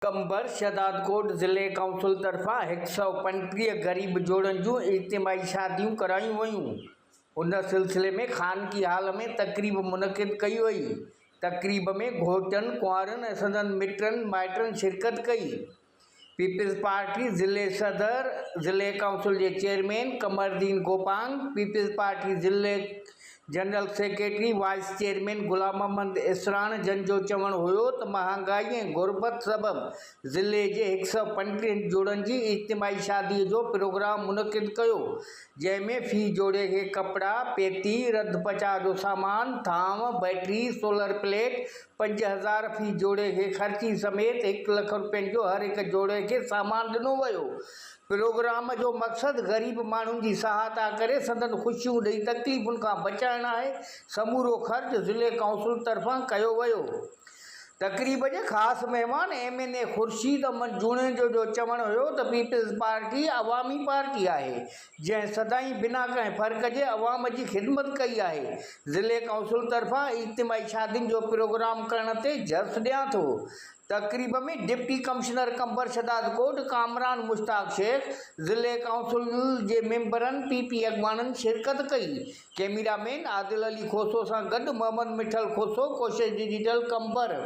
قمبر شهدادڪوٽ ضلعي ڪائونسل طرفان هڪ سئو 35 غريب جوڙن جون اجتماعي شاديون ڪرايون ويون. ان سلسلي ۾ خانگي هال ۾ تقريب منعقد ڪئي وئي. تقريب ۾ گهوٽن، ڪنوارن ۽ سندن مٽن مائٽن شرڪت ڪئي. پيپلز پارٽي ضلعي صدر، ضلعي ڪائونسل جي chairman Qamaruddin Gopang, peoples party ضلعي general secretary, vice chairman Ghulam Muhammad Isran جن جو چوڻ هيو ته مهانگائي ۽ غربت سبب ضلعي جي هڪ سئو پنٽيهن جوڙن جي اجتماعي شادي جو پروگرام منعقد ڪيو جنهن ۾ في جوڙي کي ڪپڙا، پيتي، رڌ پچاء جو سامان، ٿانو، بيٽري، سولر پليٽ، 5000 في جوڙي کي خرچي سميت هڪ لک روپين جو هر هڪ جوڙي کي سامان ڏنو ويو. پروگرام جو مقصد غريب ماڻهن جي سهائتا ڪري سندن خوشيون ڏئي تڪليفن کان بچائڻ آهي، سمورو خرچ ضلعي ڪائونسل طرفان ڪيو ويو. تقريب جي خاص مهمان M N A Khurshid Ahmed Junejo جو چوڻ هيو ته پيپلز پارٽي عوامي پارٽي آهي، جنهن سدائين بنا ڪنهن فرق جي عوام جي خدمت ڪئي آهي، ضلعي ڪائونسل طرفان اجتماعي شادين جو پروگرام ڪرڻ تي جس ڏيان ٿو. تقريب ۾ ڊپٽي ڪمشنر قمبر شھدادڪوٽ ڪامران مشتاق شيخ، ضلعي ڪائونسل جي ميمبرن، پي پي اڳواڻن شرڪت ڪئي. ڪئميرا مين عادل علي کوسو سان گڏ محمد مٺل کوسو، ڪوشش ڊجيٽل، قمبر.